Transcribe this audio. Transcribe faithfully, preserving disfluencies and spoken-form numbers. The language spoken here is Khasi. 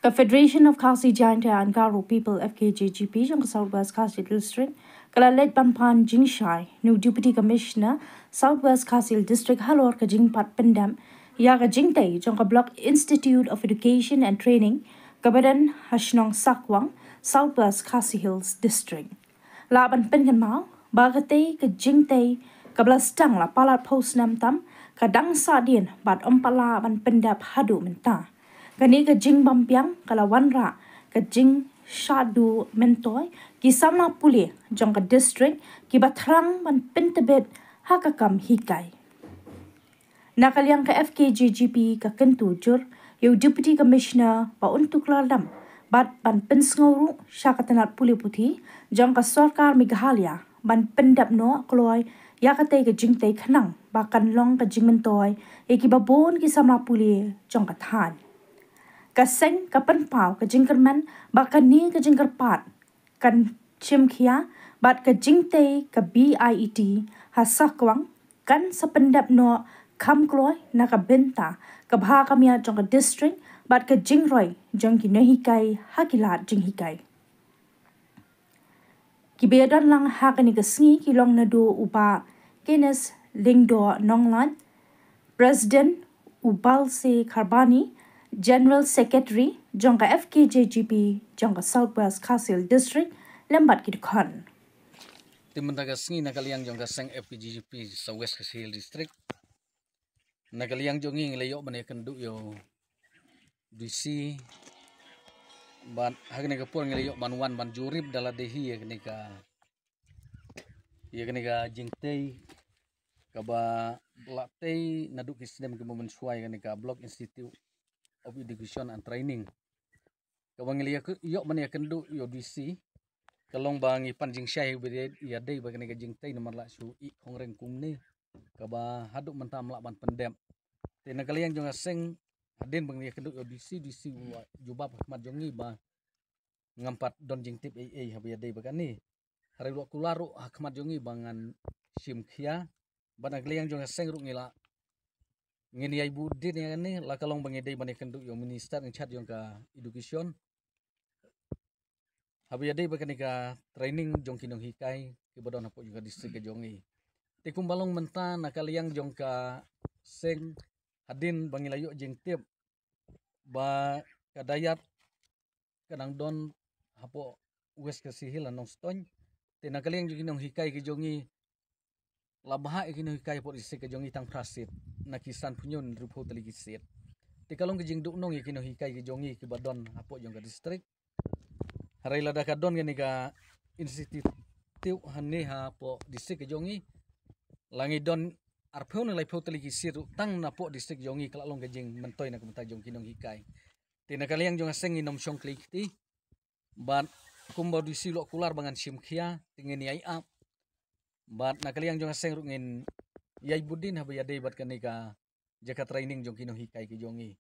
Ka Federation of Khasi Jaintia and Garo People, F K J G P, jong ka South West Khasi District ka la leit ban pan jingshai na u Deputy Commissioner South West Khasi District halor ka jingpat pyndep ïa ka jingtei jong ka Block Institute of Education and Training kaba don ha shnong Sakwang, South West Khasi Hills District. Lah ban pynkynmaw ba katei ka jingtei kaba la sdang la palat phew snem tam ka dang sahdien bad ym pat lah ban pyndep haduh mynta. Kane ka jingbympiang ka la wanrah ka jingshah duh myntoi ki samla pule jong ka district kiba thrang ban pyntbit ha ka kam hikai. Na ka liang ka F K J G P ka kyntu jur ïa u Deputy Commissioner ba un tuklar dam bad ban pynsngew ruh sha ka tnat pule puthi jong ka sorkar Meghalaya ban pyndep noh kloi ïa katei ka jingtei khnang ba kan long ka jingmyntoi ïa kiba bun ki samla pule jong ka thaiñ. Ka seng ka pynpaw ka jingkyrmen ba kane ka jingkyrpad kan shim khia bad ka jingtei ka B I E T ha Sakwang kan sa pyndep noh kham kloi na ka bynta ka bha ka miat jong ka district bad ka jingroi jong ki nonghikai ha ki lad jinghikai. Kiba ïadon lang ha kane ka sngi ki long naduh u Bah Kenneth Lyngdoh Nonglait, President, u Balse Kharbani, General Secretary jong ka F K J G P jong ka South West Khasi Hills District lem bad ki dkhot. Te mynta ka sngi na ka liang jong ka seng F K J G P South West Khasi Hills District, na ka liang jong ngi ngi la ïoh ban ïakynduh ïa u D C bad ha kane ka por ngi la ïoh ban wan ban jurip da lade hi ïa kane ka, ïa kane ka jingtei kaba la tei naduh ki snem kiba mynshuwa ïa kane ka Block Institute of Education and Training. Kaba ngi la ïoh ban ïakynduh ïa u D C ka long ba ngi pan jingshai ba ïadei ba kane ka jingtei namar la shu ïeh khongreng kumne kaba haduh mynta ym lah ban pyndep. Te na ka liang jong ka seng hadien ba ngi la ïakynduh ïa u D C, D C u la jubab ha khmat jong ngi ba ngam pat don jingtip ei ei haba ïadei ba kane. Hynrei u la kular ruh ha khmat jong ngi ba ngan shim khia bad na ka liang jong ka seng ruh ngi la ngin ïai bud dien ïa kane, la ka long ba ngi dei ban ïakynduh ïa u Minister in charge jong ka Education haba ïadei ba kane ka training jong ki nonghikai kiba don hapoh jong ka district ka jong ngi. Te kumba long mynta na ka liang jong ka seng hadien ba ngi la ïoh jingtip ba ka dayat ka dang don hapoh West Khasi Hills ha Nongstoiñ. Te na ka liang jong ki nonghikai ki jong ngi la bhah ïa ki nonghikai hapoh district ka jong ngi tang phra seat na ki sanphew hynñiew hynriewphew tylli ki seat. Te ka long ka jingduhnong ïa ki nonghikai ki jong ngi kiba don hapoh jong ka district. Hynrei lada ka don kane ka institute hangne hapoh district ka jong ngi la ngi don arphew ne laiphew tylli ki seat ruh tang napoh district jong ngi ka la long ka jingmyntoi na ka bynta jong ki nonghikai. Te na ka liang jong ka seng ngin ym shong khlei kti bad kumba u D C u la kular ba ngan shim khia te ngin ïai ap bad na ka liang jong ka seng ruh ngin ïai bud dien haba ïadei bad kane ka jaka training jong ki nonghikai ki jong ngi.